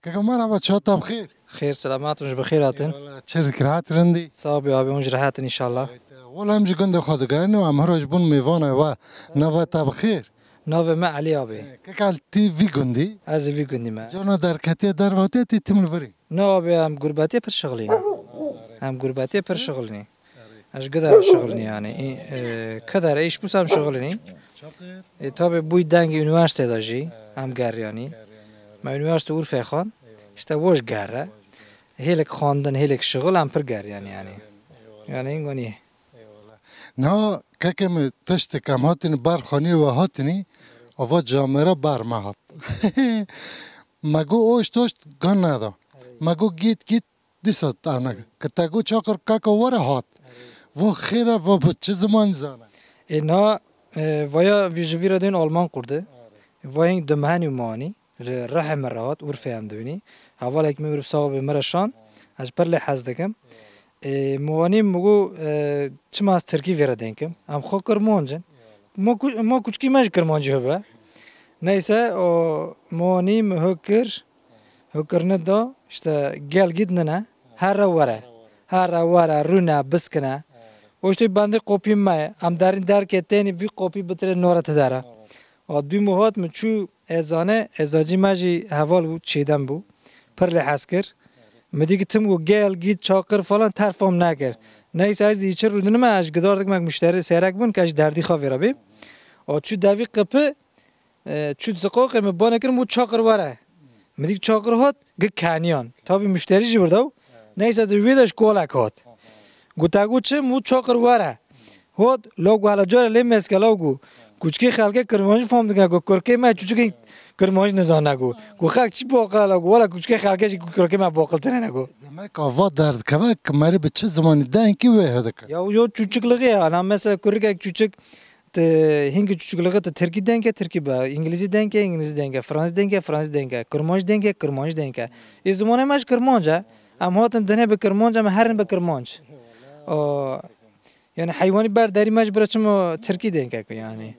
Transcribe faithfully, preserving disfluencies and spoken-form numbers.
Keko merhaba, çawa te bi xêr? Xêr, selamet, hûn jî bi xêr hatin. Eyvallah, çi dikir, hat rindî? Sağ ol abi, hûn jî rehat in inşallah. Wala em ji gundê xwe digerîn û em her roj bûn mêvanê we. Nava te bi xêr? Navê me Elî abi. Kek Elî, tî vî gundî? Ez vî gundî me. Cana derketiye derve hatiye tî tim li virî? Na abi, em gurbetê pir şixilîne. Em gurbetê pir şixilîne. Ez ji gidar şixilîne yani. Î, e, kidar îş bûsa em şixilîne. E, tabi bûy dengê üniversite de jî em geriyanî. Me üniversite Urfê xwend. İşte woj gerre. Hêlek xwendin, hêlek şixil em pir geriyanî yani. Yani îngonî. Niha kekê min tiştek em hatin ber xanî we hatinî, ava camêra ber me hat. Me got oşt oşt gan neda. Me got gît gît dîsa tane. Ki te got çakir keko were hat. Vo xêre, vo bi çi ziman zane? E na, e, vaya vî ji vî re dên Alman kurdi. Vayên dimehenî û manî. Ji rihê min re hat, Urfê em dibînî. Hevalek min mirov sax be, min re şand. Ez pir lê hez dikim. Ê, min wanî min got, e, çima ez tirkî vê re deng kim? Em xwe kirmanc in. Ma ku-, ma kuçkî me ji kirmancî hebe. Neyse, o min wanî min hok kir. Hok kirine da, işte gel git nine. Here were. Here were, rûne, biskine. O işte bendê kopî me. Em derîn derkê tênî vî kopî bitirê nore ti dere. A dû min hat min çû Êzane, êzacî me jî heval bû, Çêdem bû. Pir lê hez kir. Min dî ki tim got gel, gît, çakir falan, terfa min nekir. Neyse ez dî çi rûdinime, ez ji gidar dikim, muşterî seyrek bûn, ke ji derdî xwe vê re bê. O çû devî qipi, e, çû ziqoqê min bane kir, min got çakir were. Min dî ki çakir hat, gi keniyan. Tabî muşterî jî birdaw. Neyse di wê de ji kolek hat. Got te got çi? Min got çakir were. Hot, law got hela cara lê meske law got. Kuçkê xelke kirmanc fam dike got, kurkê me çûçikên kirmanc nizane got. Got xelk çi baqile law got, wela kuçkê xelke jî kurkê me baqiltir hene got. Demek ava derdikeve ki merî bi çi zimanî dengkî wê hidike? Ya yo çûçikliğê ya, ana mesela kurikek çûçik, ti hingî çûçikliğê ti tirkî dengke, tirkî be, îngilîzî dengke, îngilîzî dengke, fransî dengke, fransî dengke, kirmanc dengke, kirmanc dengke. Ê zimanê me ji kirmanc e. Em hatin dinê bi kirmanc, em herin bi kirmanc. O, yani heywanî ber derî me ji bira çima tirkî dengke ku yani.